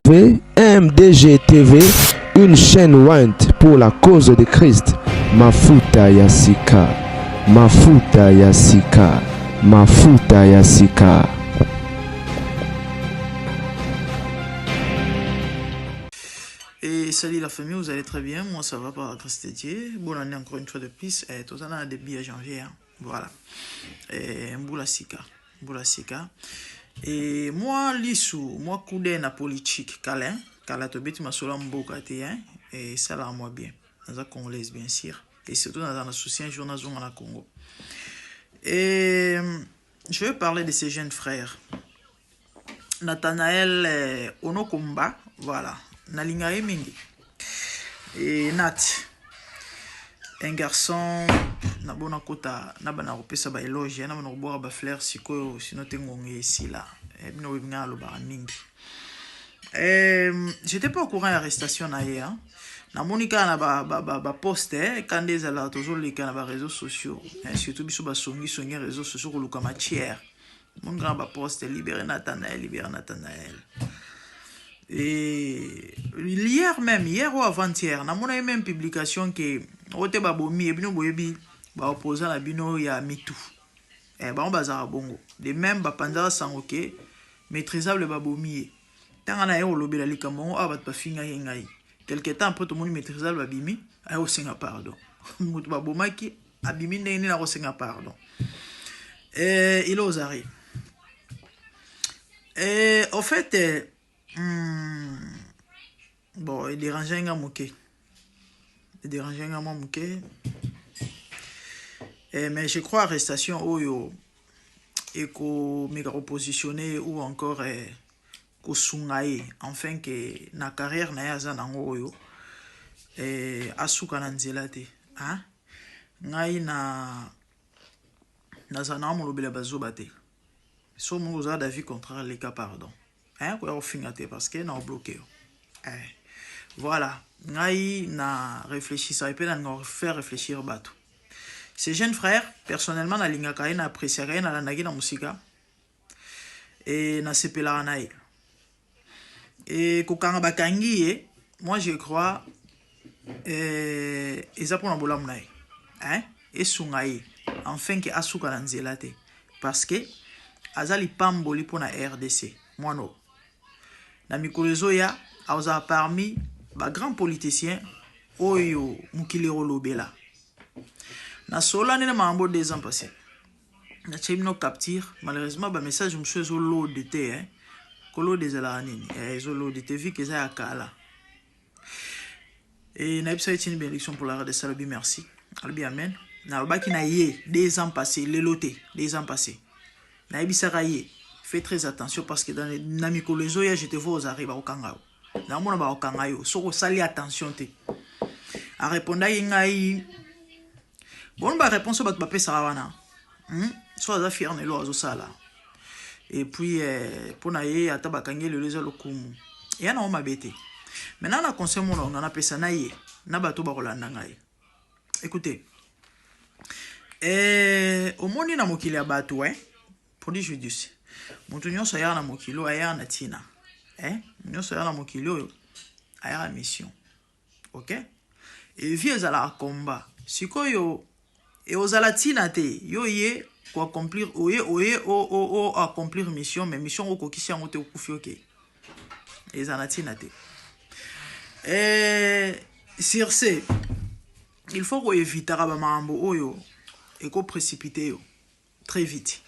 MDG TV, une chaîne ointe pour la cause de Christ. Mafuta ya sika, mafuta ya sika, mafuta ya sika. Et salut la famille, vous allez très bien? Moi ça va par la grâce de Dieu. Bonne année encore une fois de plus. Et tout ça dans début janvier. Hein. Voilà. Et mbula sika. Mbula sika. Et moi lisu, moi kude na politique kala, kala tobeti masolo mboka te hein. Et ça là moi bien. Naza congolaise bien sûr. Et surtout naza na souci un jour nazonga na Congo. Et je vais parler de ces jeunes frères. Nathanaël eh, Onokomba, voilà. Nalinga ye mingi. Et Nat, un garçon na bona kota na bana kopesa ba éloge na bana kobwaka ba fleurs sikoyo sino te ngonga esila eh, bino oyebi ngai alobaka mingi. Eh, j'étais pas au courant ya arrestation na ye hein. Namoni kaka na baposte ba, ba, ba eh, kanda ezalaka tozoleka na bareseau sociaux eh, surtout biso basongisongi ya réseau sociaux koluka matière. Namoni kaka baposte libere Nathanaël, libere Nathanaël. Et hier même, hier ou avant-hier, namonaki même publication ke oyo te babomi ye. Bino boyebi baopposant na bino ya mitu eh, bango bazalaka bongo de même bapanzaka sango ke maîtrisable babomi ye. Ntango na ye kolobela likambo yango awa, bato bafingaki ngai. Quelque temps après, tomoni maîtrisable babimi, aye kosenga pardon. Moto babomaki abimi ndenge nini akosenga pardon? Eh, il ozari eh, au fait eh, bon, edérange nga moke, edérange nga mwa moke eh, mais je crois arrestation oyo ekomeka kopositionne ou encore eh, kosunga ye enfin ke na carrière na ye aza nango oyo eh, asuka na nzela te hein? Ngai na nazala na molobela bazoba te. So moko ozala d'avis contraire, leka, pardon hein, koya kofinga te parce que na obloqué yo eh. Voilà, ngai na réfléchissaka mpe nalinga faire réfléchir bato. Ces jeunes frères, personnellement nalingaka ye, na appréciaka ye, nalandaki na mosika e nasepelaka na ye. E kokanga bakangi ye, moi je crois eh, eza mpona bolamu na ye hein? Esunga ye enfin ke asuka na nzela te parce que aza lipamboli mpona RDC. Mwana oyo na mikolo ezoya azala parmi bagrand politicien oyo mokili ekolobela. Nasola nde na makambo 2 ans passé, natie bino capture. Malheureusement bamessage mosusu ezolode te eh. Kolode ezalaka nini eh, ezolode te vu que eza ya kala. E nayebisaki tini bénédiction pour la RDC. Alobi merci, alobi amen. Nalobaki na ye 2 ans passé, lelo te, 2 ans passé, nayebisaka ye: fais très attention parce que dans na mikolo ezoya, je te vois aux arrêts, bakokanga yo, namona bakokanga yo soki osali attention te. Arépondaki ngai bon baréponse oyo bato bapesaka wana, So aza fier na eloko azosala. Et puis mpo na ye, ata bakangi lelo, eza lokumu eya nango mabe te. Maintenant na conseil mona nga napesa na ye na bato bakolanda ngai, écoutez eh, omoni na mokili ya bato eh, produit judice, moto nyonso ayaka na mokili oyo ayaka na ntina eh? Nyonso ayaka na mokili oyo ayaka mission, ok? Et vie ezalaka combat. Sikoyo eozala ntina te yo ye koaccomplir, oye oye o accomplir mission, mais mission okokisi yango te, okufi, ok, eza na ntina te. Sur ce, il faut koevitaka bamakambo oyo ekoprécipite yo très vite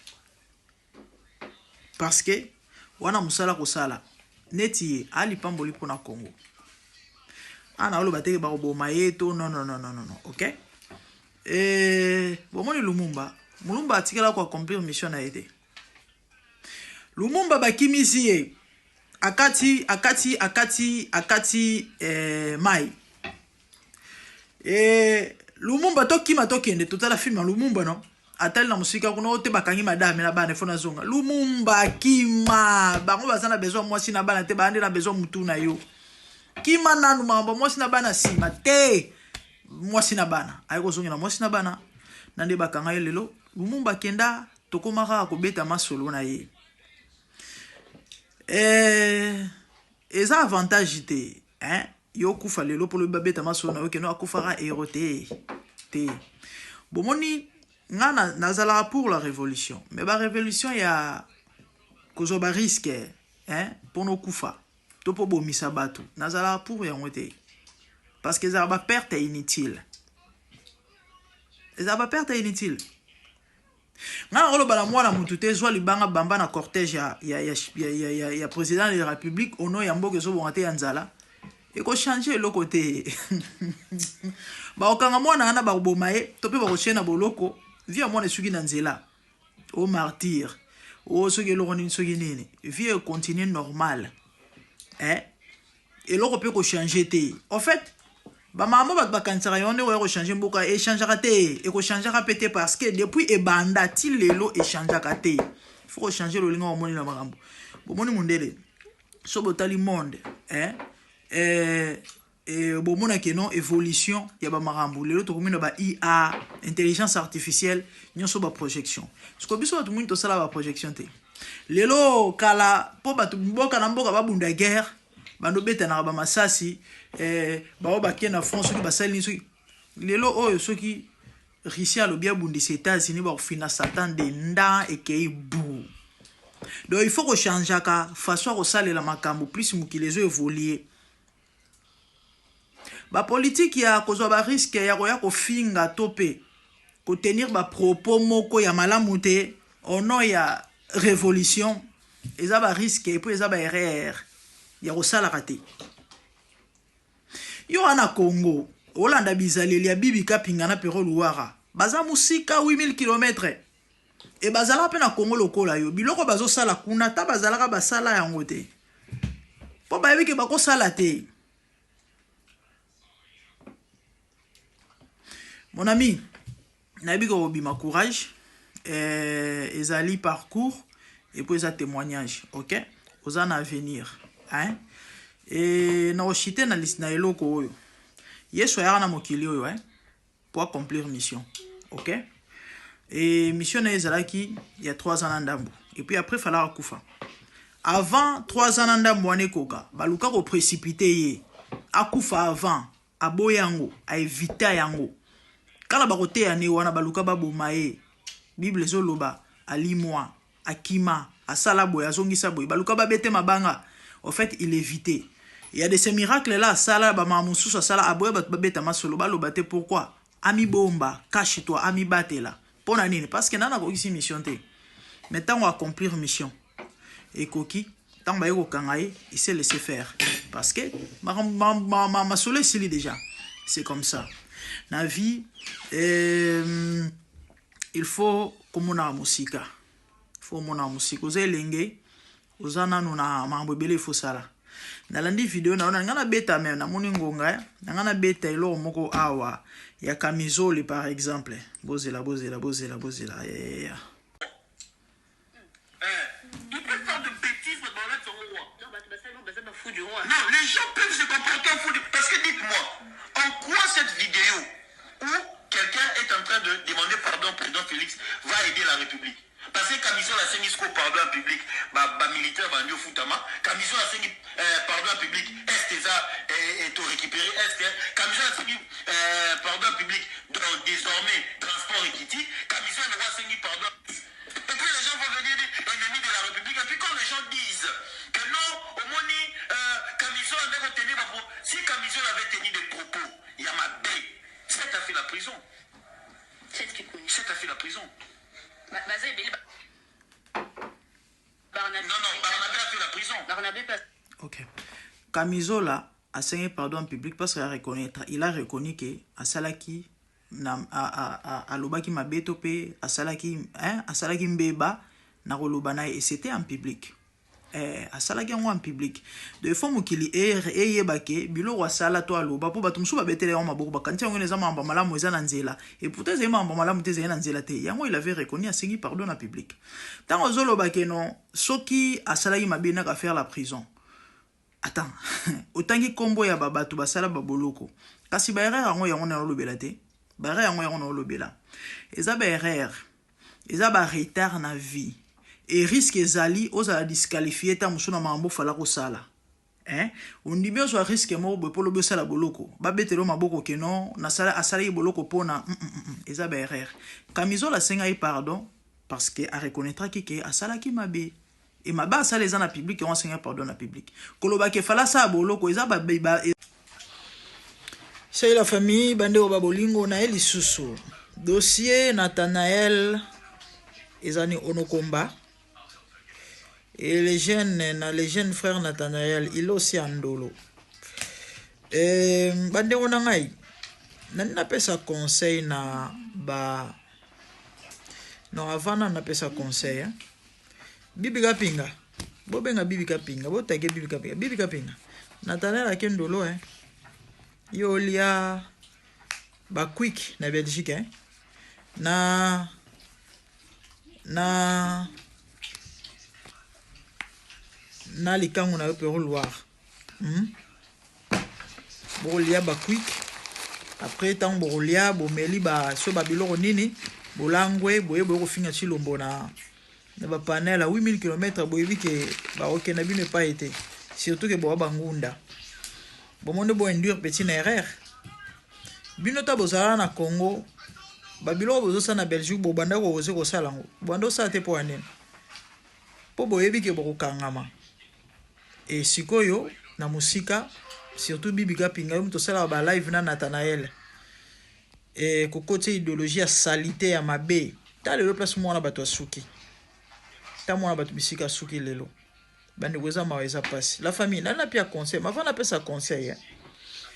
parce que wana mosala kosala neti ye alipamboli mpona Congo. Ana oloba teke bakoboma ye to non, non, non, non, non, ok. Bomoni Lumumba, Mulumba atikala koaccomplir mission na ye te. Lumumba bakimisi ye, akati akati akati akati eh, mai e, Lumumba tokima tokende totala film ya Lumumba no atali na mosika kuna oyo te bakangi madame na bana efo nazonga. Lumumba kima, bango baza na besoin mwasi na bana te, baa nde na besoin mutu na yo. Kima nanu, makambo mwasi na bana nsima te. Mwasi na bana aye kozongela mwasi na bana na nde bakanga ye. Lelo Lumumba akenda, tokóma kaka kobeta masolo na ye. Eza avantage te, hein? Yo okufa lelo mpo lobi babeta masolo na yo keno akufaka hero te te. Bomoni nga nazalaka pour la révolution, mais ba révolution ya kozwa ba risque, hein, mpo nokufa to mpo bomisa bato, nazalaka pour yango te, parce que ezalaka ba perte inutile, ezalaka ba perte inutile. Nga nakoloba na mwana mutu te zwa libanga bamba na cortège ya président de la République ono ya mboka ezobonga te ya nzala, ekochange eloko te. Bakokanga mwana wana, bakoboma ye to mpe bakotie na boloko. Vie ya mwana esuki na nzela, o martyr o soki eloko nini soki nini, vie econtinue normal, eh? Eloko mpe kochange te. En fait, bamama, bato bakanisaka yango ndenge oya kochange mboka, echangeaka te, ekochangeaka mpe te, parce que depuis ebanda ti lelo echangeaka te. Faut kochange lolinga omoni na makambo. Bomoni mondele, so botali monde, eh? Eh, eh, bomonaki no évolution ya bamakambo. Lelo tokomi na ba IA, intelligence artificielle, nyonso baprojection. Siko biso bato moni tosala baprojection te. Lelo, kala mpo bato mboka na mboka babunda guerre, bando betanaka bamasasi, bao bake na front soki basali nini. Soki lelo oyo, soki Russie alobi abundisa États-Unis, bakofina Satan de nda ekei bu. Donc il faut kochangeaka façon ya kosalela makambo. Plus mokili ezo évolue, bapolitike ya kozwa barisque ya koya kofinga to mpe kotenir bapropos moko ya malamu te au nom ya révolution, eza barisque et puis eza baerreur ya kosalaka te. Yo wana Congo, olanda bizaleli ya Bibi Kapinga na Pero Luwara, baza mosika 8000 km e bazalaka mpe na Congo lokola yo. Biloko bazosala kuna, ta bazalaka basala yango te mpo bayebi ke bakosala te. Mon ami, nayebi kobima courage, ezali parcours et puis eza témoignage. Ok, oza na avenir, hein? E na koshite na liste na eloko oyo Yesu ayaka na mokili oyo, hein? Po accomplir mission, ok? E mission na ye ezalaki ya 3 ans na ndambo et puis après falaka akufa. Avant 3 ans na ndambo wana ekoka, baluka koprécipite ye akufa avant, aboya yango, aevita yango. Kala bakoteya ne wana, baluka baboma ye. Bible ezoloba alimwa, akima, asala boye, azongisa boye, baluka babete mabanga. Au fait, il évité. Il y a de ces miracles là asala, bamama mosusu asala, aboya bato babeta masolo, baloba te. Pourquoi? Amibomba, cache toi, amibatela. Mpo na nini? Parce que nana akokisi mission te. Mais ntango accomplir mission ekoki, ntango baye kokanga ye, il s'est laissé faire parce que masolo esili déjà. C'est comme ça na vie. Il faut komonaka mosika, faut omonaka mosika. Oza elenge, oza nanu na makambo ebele ifo sala. Nalandi video na yo, na ngai nabeta me namoni ngonga na ngai nabeta eloko moko awa ya Kamizole par exemple. Bozela, bozela, bozela, bozela, yeah. Ils peuvent faire de bêtises, mais dans roi. Non, les gens peuvent se comporter en fou du. Parce que dites-moi, en quoi cette vidéo où quelqu'un est en train de demander pardon au président Félix va aider la République? Parce que Camisole asengi pardon en public, ba militaire bandi futama, Camisole asengi pardon en public, est-ce que ça est récupéré? Est-ce que Camisole asengi pardon en public, donc désormais transport ekiti, Camisole asengi pardon? Et puis les gens vont venir dire ennemi de la République. Et puis quand les gens disent que non, omoni, Camisole avait tenu, si Camisole avait tenu des propos, il y a ma B. C'est a fait la prison. C'est a fait la prison. Non, non, Barnabé a fait la prison. Ok. Camisola a pardon en public parce qu'il a reconnaître, il a reconnu que asalaki na alobaki mabe to mpe asalaki, hein, asalaki mbeba na koloba na ye et c'était en public. Asalaki yango en public. Donc faut mokili eyeba ke biloko asala to aloba, mpo bato mosusu babetela yango maboko, bakanisi yango eza makambo malamu, eza na nzela. Et pourtant ezali makambo malamu te, ezali na nzela te. Yango il avait reconnu, asengi pardon na public. Ntango ozoloba ke non, soki asalaki mabe naka faire la prison, attends, otangi nkombo ya babato basala baboloko, kasi baerreur yango, yango na olobela te. Baerreur yango, yango na olobela, eza baerreur, eza baretard na vie. E risque ezali ozala disqualifié ta mosusu na makambo ofala kosala. Hein? Ondimi ozwa risque moko boye mpo lobi osala boloko, babetela yo maboko ke non, nasala asalaki boloko mpona eza ba erreur. Camisole asengaki pardon parce que areconnaîtraki ke asalaki mabe. E mabe asala eza na public, yango asengaki pardon na public. Koloba ke fala asala boloko eza ba, ba Salut la famille, bandeko ba bolingo na ye lisusu. Dossier Nathanaël ezani Onokomba. Et les jeunes, na les jeunes frères Nathanaël, il aussi andolo. Et bandeko na ngai, nani napesa conseil na ba non avant na napesa conseil hein. Bibi Kapinga. Bobenga Bibi Kapinga, botake Bibi Kapinga. Bibi Kapinga. Nathanaël akendolo hein. Yo lia ba quick na Belgique hein. Na na na likangu na yo Pero Loire. Bokolia ba quick après ntango bokolia bomeli ba so ba biloko nini bolangwe boye boye kofinga Tshilombo na na ba panel ya 8000 km, boyebi ke bakokenda bino epai te, surtout ke boa bangunda bomoni bo induire petit na erreur bino ta bozala na Congo, babiloko bozosala na Belgique bobanda kokoze kosala yango, bobanda osala te mpo ya nini? Mpo boyebi ke bokokangama. E sikoyo na mosika, surtout Bibi Kapinga, yo moto osalaka ba live na Nathanaël, e kokotia idéologie ya salité ya mabe. Ta lelo place mwana bato asuki, ta mwana bato bisika asuki lelo, bandeko, eza mawa, eza mpasi. La famille, nali napia conseil mava, napesa conseil eh.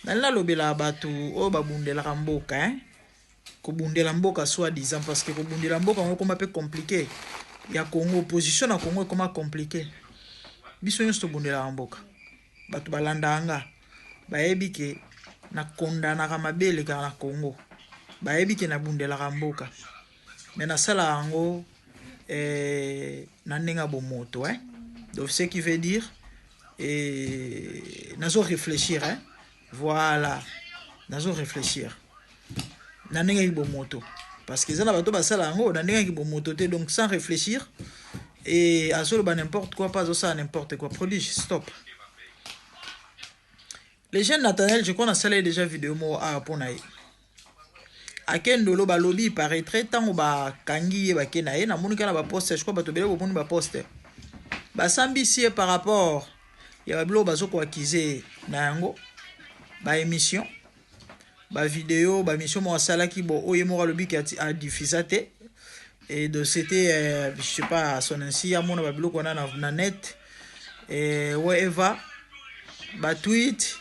Nali nalobelaka bato oyo babundelaka mboka eh. Kobundela mboka soi disant, parce que kobundela mboka yango ekoma mpe compliqué ya Congo, position na Congo ekoma compliqué. Biso nyonso tobundelaka mboka, bato balandaka nga bayebi ke nakondanaka mabe elekaka na Congo, bayebi ke nabundelaka mboka, me nasalaka yango na ndenge ya bomoto eh? Donc ce qui veut dire nazo réfléchir hein? Voilà, nazo réfléchir na ndenge ya bomoto, parce que eza na bato basala yango na ndenge ya bomoto te, donc sans réfléchir et azoloba n'importe quoi, pas azosala n'importe quoi. Prodige, stop. Les jeunes Nathanaël, je crois nasala ye déjà vidéo moko awa mpo na ye akendolo. Balobi paraîtrait ntango bakangi ye, bake na ye, namoni kaka na baposte, je crois bato ebele bomoni baposte, basambisi ye par rapport ya babiloko bazokoakize ye na yango, baémission, bavideo, bamission moko asalaki bo oyo ye moko alobi ke adiffusa te. Et donc c'était je sais pas, son ainsi amona babiloko wana na net et whatever, batweet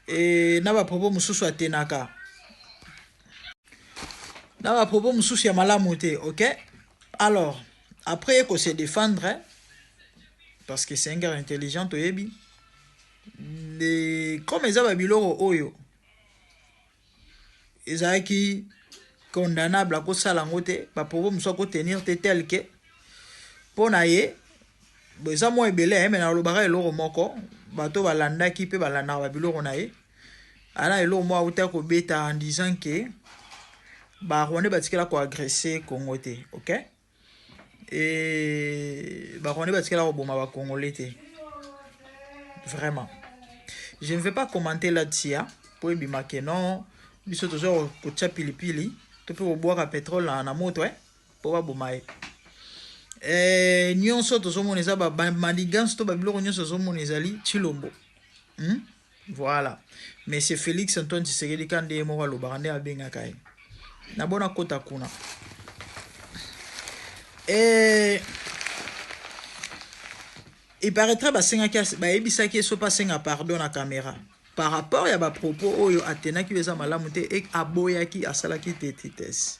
et na bapropos mosusu atenaka, na bapropos mosusu ya malamu te. Ok, alors après ye kose défendre, parce que c'est un gars intelligent, toyebi comme eza babiloko oyo ezalaki condamnable, akosala yango te, bapropos mosusu akotenir te tel que mpo na ye. Bo eza mwa ebele, me nalobaka eloko moko, bato balandaki mpe balandaka babiloko na ye, ana eloko moko auta kobeta en disant ke Barwandais batikela koagresse Congo te. Ok, e Barwandais batikela koboma Bacongolais te. Vraiment, je ne vais pas commenter là-dessus po ebima ke non, biso toza kotia pilipili to mpe kobwaka pétrole na moto mpo baboma ye. Nyonso tozomona eza bamanigances to babiloko nyonso tozomona ezali Tshilombo, Voilà, mais c'est Félix Antoine Tshisekedi ka nde ye moko alobaka nde abengaka ye nabona kota kuna. Il paraîtrait basengaki, bayebisaki ye so mpe asenga pardon na caméra par rapport ya bapropos oyo atenaki oyo eza malamu te, e aboyaki, asalaki te titese.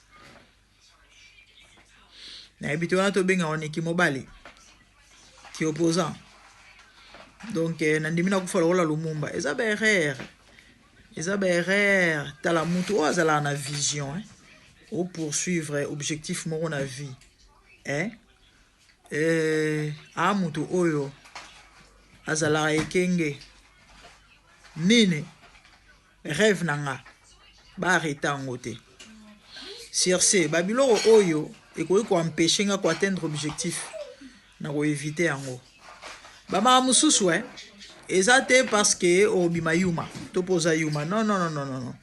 Nayebi te wana tobenga waniki mobali ki opposant. Donc nandimi nakufa lokola Lumumba. Eza baerreur, eza baerreur. Tala mutu oyo azalaka na vision eh? Opoursuivre objectif moko na vie eh? A mutu oyo azalaka ekenge nini, rêve na nga baarrêter yango te. Sur ce, babiloko oyo ekoki koempêche nga koatteindre objectif, na koevite yango. Bamaka mosusu. Eza te parce que obima yuma to mpo oza yuma. Non, non, non, non, non, non.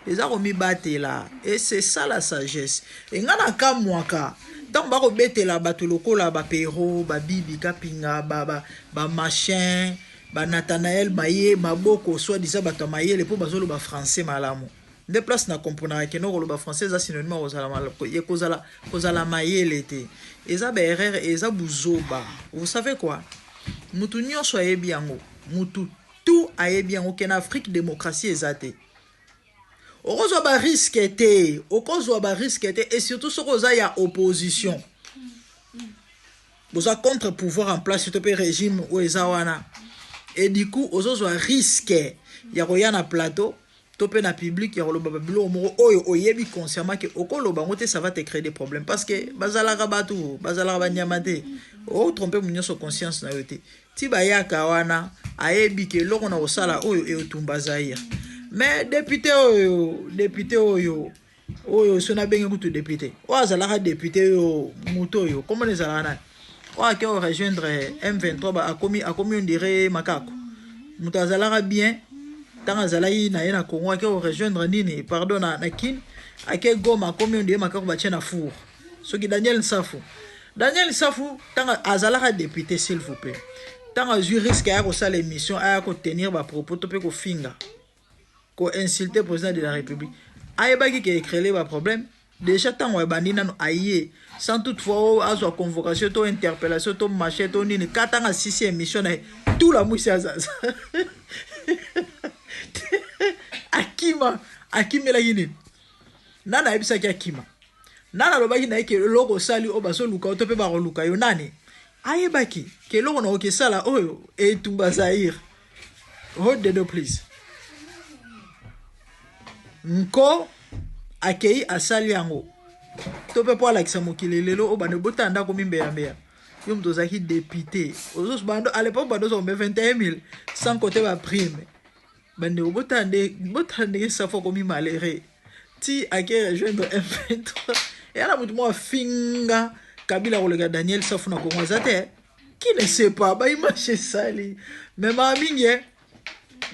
Eza komibatela, et c'est ça la sagesse. E nga nakamwaka ntango bakobetela bato lokola bapero, babibi kapinga, bamachin, ba banathanael maye maboko, soi-disant bato ya mayele mpo bazoloba français malamu. Nde place na comprenaka keno koloba français eza synonyme ya kozala kozala mayele te. Eza baerreur, eza buzoba. Vous savez quoi, mutu nyonso ayebi yango, mutu tout ayebi yango ke na Afrique démocratie eza te. Okozwa barisque te, okozwa barisque te, et surtout soki oza ya opposition, boza contre pouvoir en place to mpe régime oyo eza wana, et du coup ozozwa risque ya koya na plateau to mpe na public ya koloba babiloko moko oyo oyebi consciemment ke okoloba yango te, ça va te créer des problèmes, parce que bazalaka bato, bazalaka banyama te. Otrompe mo nyonso conscience na yo te. Ti bayaka wana, ayebi ke eloko na kosala oyo eotumba Zaire. Mais député oyo, député oyo so nabengi kutu député oyo azalaka député oyo, moto oyo komona ezalaka nani, oyo ake orejoindre M23, akomi on dirait makako. Moto azalaka bien ntango azalaki na ye na Congo, ake orejoindre nini, pardon, na Kine, ake Goma, akomi on dirait makako batie na four. Soki Daniel Nsafu, Daniel Nsafu, ntango azalaka député, s'il vous plaît, ntango azwi risque aya kosala émission, aya kotenir bapropos to mpe kofinga, koinsulte président de la République, ayebaki ke ecréer baproblème. Déjà ntango ebandi nano, aye sans toutefois azwa convocation to interpellation to machin to nini. Ka ntango asisi émission na ye, tula mwisi azaza, akima. Akimelaki nini? Nani ayebisaki akima? Nani alobaki na ye ke eloko osali oyo bazoluka yo to mpe bakoluka yo? Nani ayebaki ke eloko na okesala oyo etumba Zaire? Hold the door, please. Nko akei, asali yango to mpe mpo alakisa mokili. Lelo oyo bando botala ndako mimbeyambeya. Yo moto ozalaki député, bando à l'époque bando ozombe 21 000 sans compter baprime. Bandeko, botala ndenge Safu akomi malheureux ti ake rejoindre M23. Eya na motu moko afinga Kabila koleka Daniel Safu na Kongo aza te. Qui ne sait pas baimage esali? Mais maa mingi,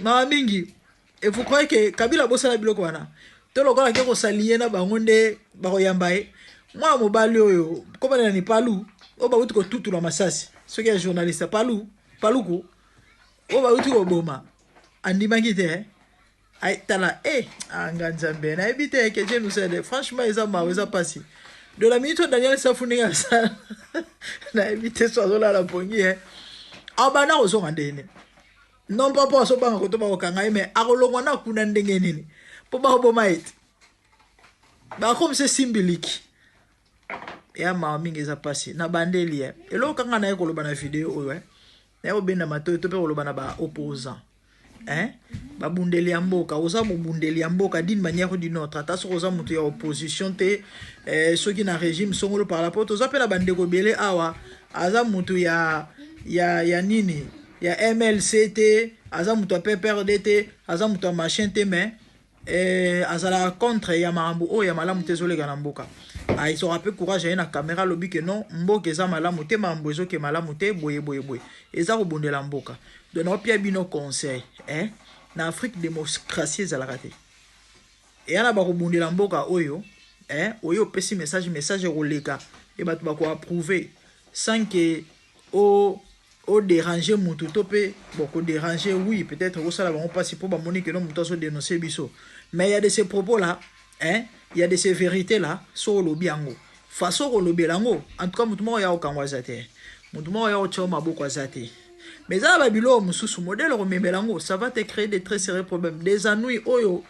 maa mingi. Et vous croyez que Kabila bosala biloko wana to lokola ake kosali ye na bango nde bakoyamba ye? Mwana mobali oyo komana ni Palu, oyo bauti kotutula masasi, soki ya journaliste Palu, Paluku, oyo bauti koboma, andimaki te. Ay, tala e anga Nzambe, nayebi te, que Dieu nous aide. Franchement, eza mawa, eza pasi. De la minute Daniel Safu ndenge asala, nayebi te so azolala pongi. E abanda kozonga ndenge, non pas mpo azobanga koto bakokanga ye, mais akolongwa na kuna ndenge nini mpo bakoboma ye te? Bakomisa esimbiliki ya mawa mingi, eza mpasi na bandeli. Ye eloko kanga naye koloba na video oyo, naye kobenda matoi to mpe koloba na baopposant, hein? Babundeli ya mboka. Oza mobundeli ya mboka d'une manière ou d'une autre, ata soki oza moto ya opposition te, soki na régime songolo par rapport, toza mpe na bandeko ebele awa, aza moto ya nini, ya MLC te, aza moto ya PPRD te, aza moto ya machin te, mais azalaka contre ya makambo oyo ya malamu te ezoleka na mboka. Aizwaka mpe courage, aye na caméra, alobi ke non, mboka eza malamu te, makambo ezoke malamu te, boye boye boye. Eza kobundela mboka. Donc naopia bino conseil, eh? Na Afrique démocratie ezalaka te. Eya na bakobundela mboka oyo, eh? Oyo opesi message, message ekoleka e bato bakoapprouve sans ke o odéranger mutu to mpe bon, kodéranger, oui, peut-être kosala bango mpasi mpo bamoni ke no moto azodénonce biso. Mais il y a de ces propos là, hein, il y a de ces vérités là, so olobi yango, façon kolobela yango, en tout cas motu moko ya kokangwa aza te, motu moko ya kotia maboko aza te. Mais eza na babiloko mosusu, modèle komemela yango, ça va te créer de très sérieux problèmes, des ennuis oyo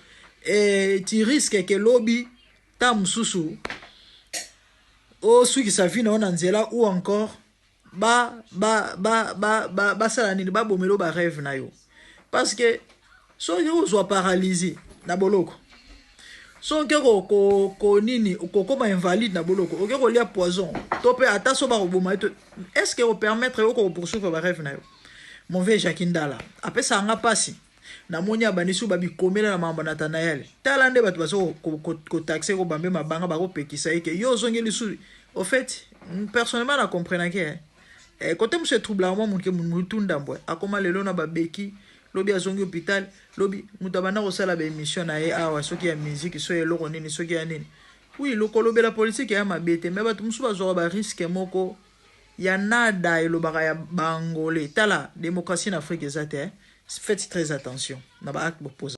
tu risques ke lobi ta mosusu osukisa vie na yo na nzela, ou encore ba ba ba ba ba basala nini, babomela barêve na yo. Parce que soki ozwa paralysie na boloko, soki oke ko nini, kokóma invalide na boloko, oke kolia poison to mpe ata so bakoboma ye to, est ce que opermettre yo kokopoursuivre barêve na yo? Mon vieux Jacki Ndala apesaka nga mpasi. Namoni abandisi oyo babikomela na makambo Nathanael. Tala nde bato baza kotaxe, kobambe mabanga, bakopekisa ye ke yo ozongi lisusu. Au fait, personnellement na comprenaki. Eh, kote mosusu etroublaka mwa moke mutu ndambo akoma lelo na babeki, lobi azongi hôpital, lobi moto abanda kosala baémission na ye awa, soki ya musique, soki eloko nini, soki ya nini. Oui, lokolobela politike ya mabe te, me bato mosusu bazwaka barisque moko ya nada, elobaka ya bangole. Tala, démocratie na Afrique eza te. Faites très attention na baacte boposa.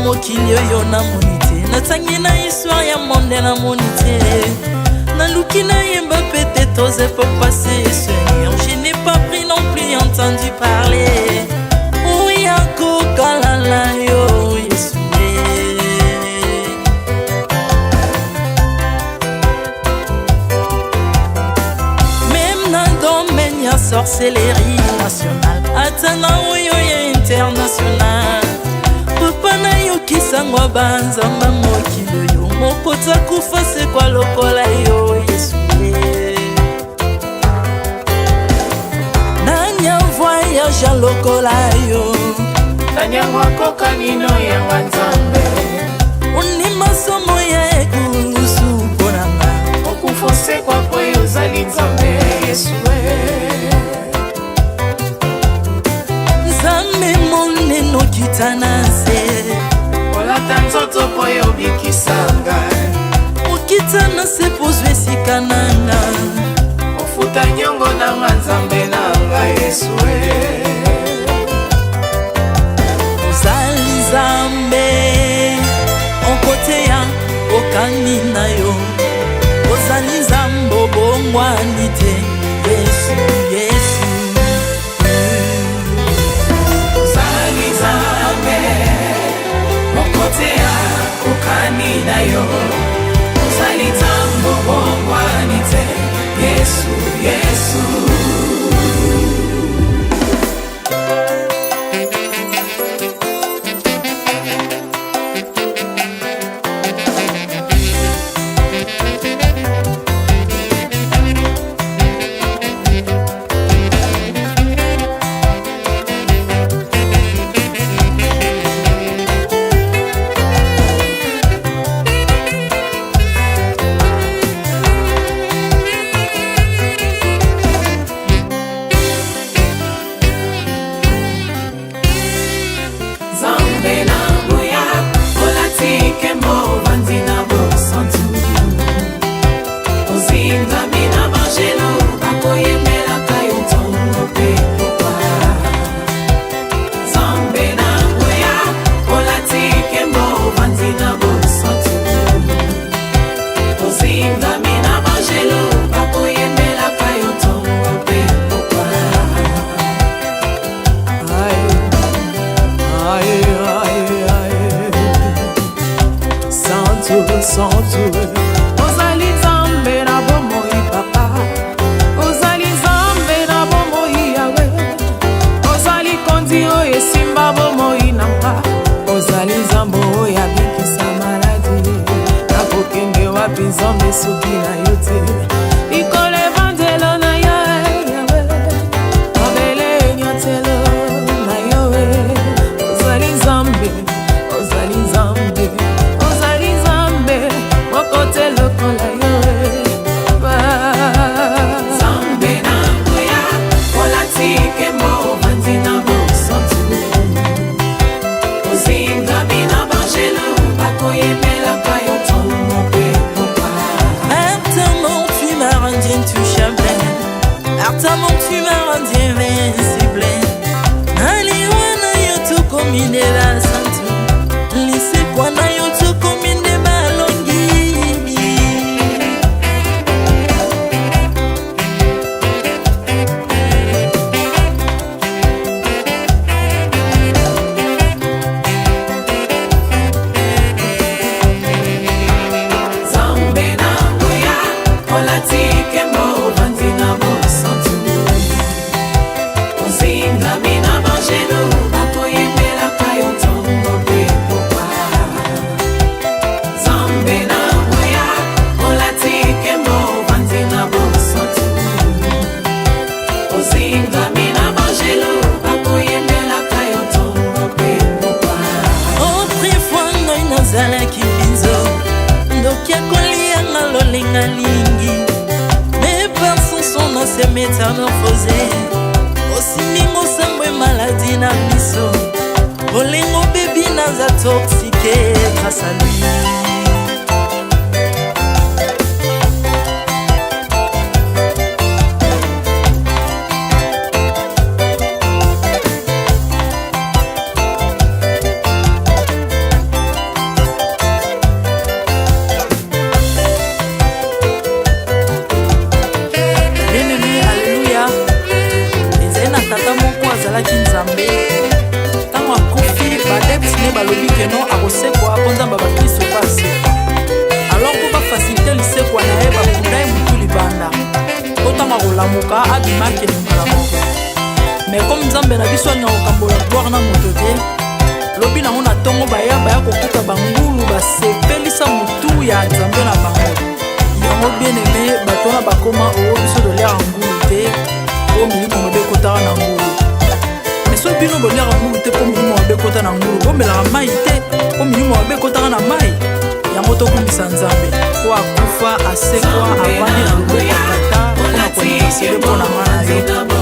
Mokili oyo namoni te, natangi na histoire ya monde, namoni te. Naluki nayemba peut-être aux époques passées, Seigneur, je n'ai pas pris non plus entendu parler oya kokalala yo Yesu. Même na domaine ya sorcellerie nationale, ata na oyo ya international, papa, nayokisango banzamba mokili oyo moko takufa sekwa lokola yo Yesu. Nani avoyage lokola yo? Nani yango akokani no yanga Nzambe? Ondima somo ya ekulusu mpo na nga. Okufa osekwa po yo ozali Nzambe, Yesu. Nzambe monene, okita na nse. Olata nzoto po yo obikisa ngai. Okita na se pozwa esika na nga. Ofuta nyongo na nga, Nzambe na ngai, Yesu. Ozali Nzambe okoteya okani na yo, ozali Nzambe obongwani te, Yesu, Yesu. Ozali Nzambe okoteya kokani na yo, ozali Nzambe obongwani te, Yesu, Yesu. Nzambe na nguya, olati nkembo, ovandi na bosantu, ozingami na bangelo bakoyembelaka yo ntongo mpe pokwa. Nzambe na nguya, olati nkembo, ovandi na bosantu, ozingami na bangelo bakoyembelaka yo ntongo mpe pokwa. Aïe, aïe, aïe, aïe. Santu, santu. Ozali Nzambe na bomoi, papa, ozali Nzambe na bomoi, Yawe, ozali kondi oyo esimba bomoi na nga, ozali Nzambe oyo abikisa maladi. Nakokende wapi, Nzambe, soki na yo te? Likolo evandelo na yo, Yawe, mabele enyatelo na yo. Ozali Nzambe, ozali Nzambe, ozali Nzambe moko te lokola yo. Nzambe na nguya, olati nkembo, ovandi na bosantu, ozingami na bangelo bakoyembelaka yo ntongo mpe pokwa. Par ta mort, tu m'as rendu intouchable. Par ta mort, tu m'as rendu invincible. Naliwa na yo tokomi nde basantu, lisekwa na yo tokomi nde balongi. Nzambe na nguya, olati nkembo, ovandi na bosantu. Balingami na bangelu bakoyembelaka yo ntongo mpe pokwa. Autrefois ngai nazalaki mbinzo, ndoki akolianga lolenga lingi, mais par son son na se métamorphose, osimbi mosambo maladi na miso, bolingo bebi naza toxique grâce à lui. Bien-aimé, alleluya. Ezali na tata moko azalaki Nzambe. Ntango akufi, baadepte ne balobi keno akosekwa mpo Nzambe ya bakristo mpe asekwa. Alors mpo bafacilite lisekwa na ye, bakunda ye motu libanda mpo ntango akolamuka abima akende mbala moko. Mais comme Nzambe na biso alingaka kokambola gloire na moto te, lobi nango na ntongo baya baya kokuta bangulu basepelisa motu ya Nzambe na bango. Yango bien aimé, bato wana bakoma oo biso toliaka ngulu te mpo milimo mabe ekotaka na ngulu. Mais soki bino boliaka ngulu te mpo milimo mabe ekota na ngulu, bomelaka mai te mpo milimo mabe ekotaka na mai. Yango tokumbisa Nzambe mpo akufa, asekwa, avandi na loboko ya Tata mpona kointercede mpo na nga na yo.